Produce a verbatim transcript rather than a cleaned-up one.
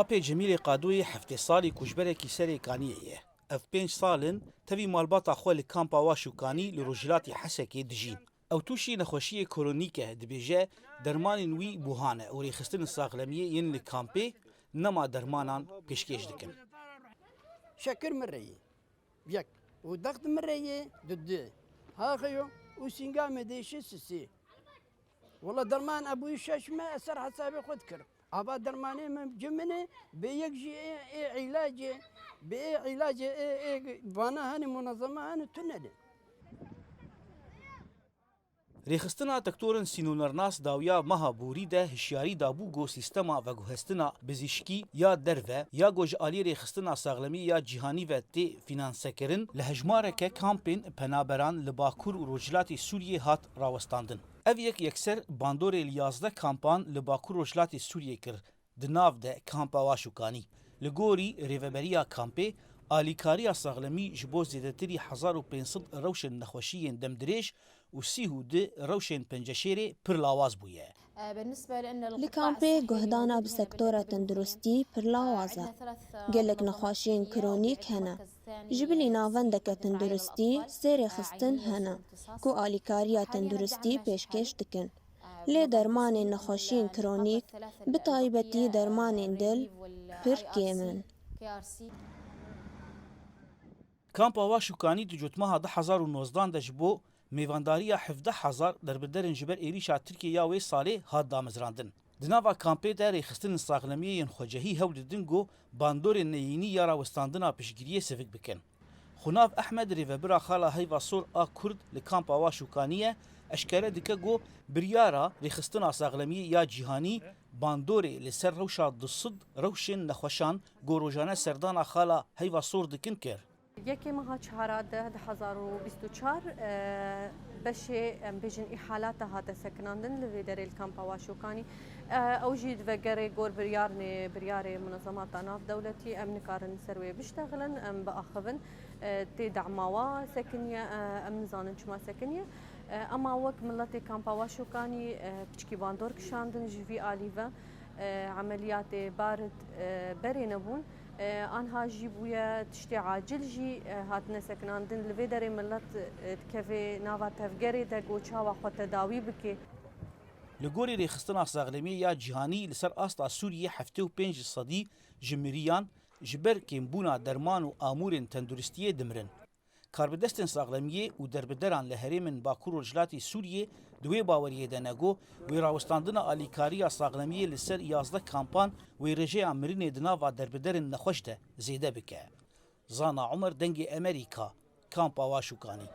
Apê Cemîlê Qadoyê heftê salî koçberekî Serê Kaniyê ye. Ev pênc sal in tevî malbata xwe li kampa Waş û Kanî li rojhilatê Hesekê dijîn. Ew tûşî nexweşiyê kronîk e, dibêje dermanên wî buha ne û rêxistinên saxlemiyê yên li kampê nema dermanan pêşkêş dikin. Şekir min re ye. Yek. Û dext min re ye, du du. Haxeyo û sînga me dêşi sisî. Wala derman ebûyî şeş me, ez ser hesabê xwe dikir. Ava dermanê min ci min e, bê yek jî ê, ê îlacê, bê ê îlacê, ê, ê vana hani munazama hani tune de. Rêxistina tektorên sînonernas dawiya meha borî de hişyarî dabû ku sîstema veguhestina bizîşkî ya derve ya ku ji alî rêxistina saxlemî ya cîhanî ve tê fînansekirin, li hejmareke kampên penaberan li Bakur û Rojhilatê Sûriyê hat rawestandin. Ev yek yekser bandorê li yazdeh kampan li Bakur Rojhilatê Sûriyê kir, di nav de kampa Waş û Kanî. Li gorî rêveberiya kampê, alîkariya saxlemî ji bo zêdetirî hezar û pênc sed rewşên nexweşiyên demdirêj û sî û du rewşên penceşêrê pir lawaz bûye. Li kampê guhdana bi sektora tenduristî pir lawaz e. Gelek nexweşiyên kronîk hene. Ji bilî navendeke tenduristî sê rêxistin hene ku alîkariya tenduristî pêşkêş dikin. Lê dermanên nexweşiyên kronîk, bi taybetî dermanên dil, pir kêm in. Kampa Waş û Kanî di cotmeha du hezar û nozdan de ji bo mêvandariya hevdeh hezar derbiderên ji ber êrîşa Tirkiyê ya wê salê hat damezrandin. Di nava kampê de rêxistinên saxlemiyê yên xwecehî hewl didin ku bandorên neyînî ya rawestandina piştgiriyê sivik bikin. Xunav Ehmed, rêvebira Xala Heyva Sor a Kurd li kampa Waş û Kanî ye, eşkere dike ku biryara rêxistina saxlemiyê ya cîhanî bandorê li ser rewşa du sed rewşên nexweşan ku rojane serdana Xala Heyva Sor dikin kir. Yekê meha çara de du hezar û bîst û çar, e, beşê, em bêjin, îhalata hate sekinandin li vê derê li kampa Waş û Kanî. E, ew jî divegerê gor biryarnê, biryarê munezemata navdewletî, em nikarin ser wê biştexilin, em biaxivin. E, tê dema wa sekiniye, e, em nizanin çima sekiniye. E, ema wek miletê kampa Waş û Kanî, e, piçkî bandor kişandin ji vî alî ve, e, emeliyatê barid, e, berê nebûn. E, anha jî bûye tiştê acil jî, e, hatine sekinandin. Li vê derê milet, e, dikeve nava tevgerê de ku çawa xwe tedawî bike. Li gorî rêxistina saxlemiyê ya cîhanî, li ser asta Sûriyê heftê û pênc sedî ji miriyan ji ber kêmbûna derman û amûrên tenduristiyê dimirin. Karbidestên saxlemiyê û derbideran li herêmên Bakur û Rojhilatê Sûriyê di wê baweriyê de ne ku wê rawestandina alîkariya saxlemiyê li ser yazdeh kampan wê rêjeya mirinê di nava derbiderên nexweş de zêde bike. Zana Umer, Dengê Emerîka, Kampa Waş û Kanî.